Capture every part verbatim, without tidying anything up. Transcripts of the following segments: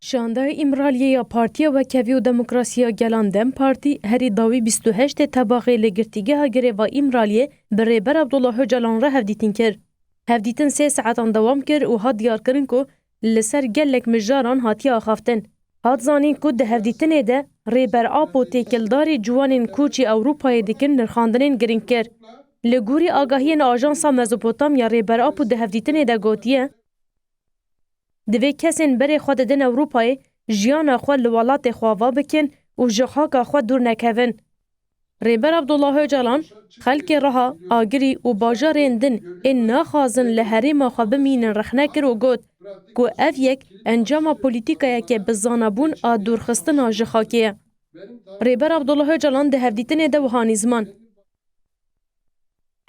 Şandaya Îmraliyê ya Partiya Wekhevî û Demokrasiya Gelan DEM Partî herî dawî bîst û heştê Tebaxê li Girtîgeha Girêva Îmraliyê bi Rêber Abdullah Ocalan re hevdîtin kir. Hevdîtin sê saetan dewam kir û hat diyarkirin ku li ser gelek mijaran hatiye axaftin. Hat zanîn ku di hevdîtinê de Rêber Apo têkildarî ciwanên koçî Ewropayê dikin nirxandinên girîng kir. Li gorî agahiyên Ajansa Mezopotamya, Rêber Apo di hevdîtinê de gotiye, Divê kesên berê xwe didin Ewropayê, jiyana xwe li welatê xwe ava bikin û ji xaka xwe dûr nekevin. Rêber Abdullah Ocalan, xelkê Riha, Agirî û bajarên din ên naxwazin li herêma xwe bimînin rexne kir û got ku ev yek encama polîtîkayeke bi zanabûn a dûrxistina ji xakê ye. Rêber Abdullah Ocalan di hevdîtinê de wiha nî ziman.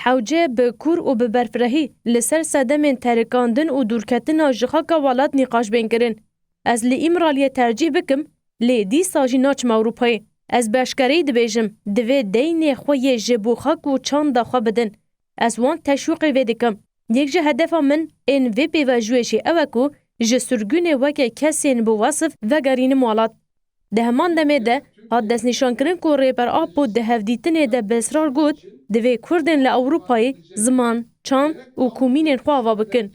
Hewce bi kûr û bi berfirehî li ser sedemên terikandin û dûrketina ji xaka welat nîqaş bên kirin. Ez li Îmraliyê tercîh bikim, lê dîsa jî naçim Ewropayê. Ez bi eşkereyî dibêjim, divê deynê xwe yê ji bo xak û çanda xwe bidin. Ez wan teşwîqê vê dikim. Yek ji hedefa min ên vê pêvajoyê jî ew e ku ji sirgûnê weke kesên bi wesif vegerînim welat. Di heman demê de hat destnîşankirin ku Rêber Apo di hevdîtinê de bi israr got, divê Kurdên li Ewropayê ziman, çand û komînên xwe ava bikin.